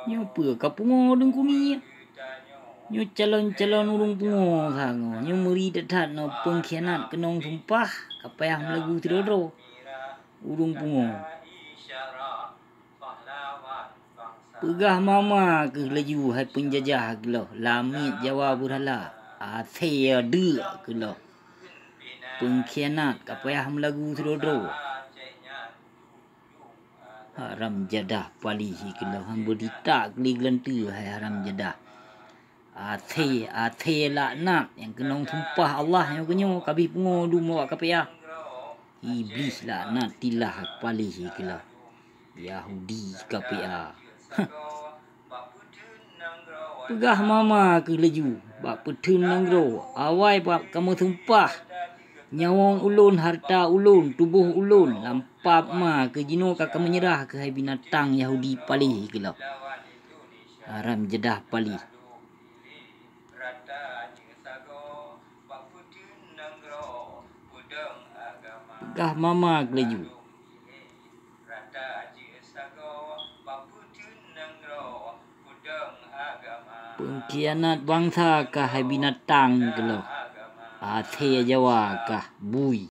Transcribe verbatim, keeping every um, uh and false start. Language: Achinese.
Nyoe peue ka pungo ureuëng kumi? Nyoe calon-calon ureuëng pungo sangoe. Nyoe meuri that-that nyoe peungkhianat keunong sumpah, ka payah meulagu sidroe-droe ureuëng pungo. Peugah mama keuh laju hai peunjajah keuloh, lamiet Jawa beurhala, asée deuk keuloh. Peungkhianat ka payah meulagu sidroe-droe. Haram jadah paléh keuloh, han beudita keuliglante hai haram jadah. Asée, asée laknat nyang keunong sumpah Allah nyoe keunyoe ka bih pungo dum awak K P A. Iblih laknat tilah paléh keuloh. Yahudi K P A. Peugah mama keuh laju bak peutheun nanggroe, awai bak kamoe sumpah nyawöng ulôn, hareuta ulôn, tuboh ulôn lam pap ma keuh jinoe ka kamoe nyeurah keuhai binatang Yahudi paléh keuloh. Haram jadah paléh. Peugah mama keuh laju. Peungkhianat bansa kah hai binatang keuloh. Asée Jawa kah bui.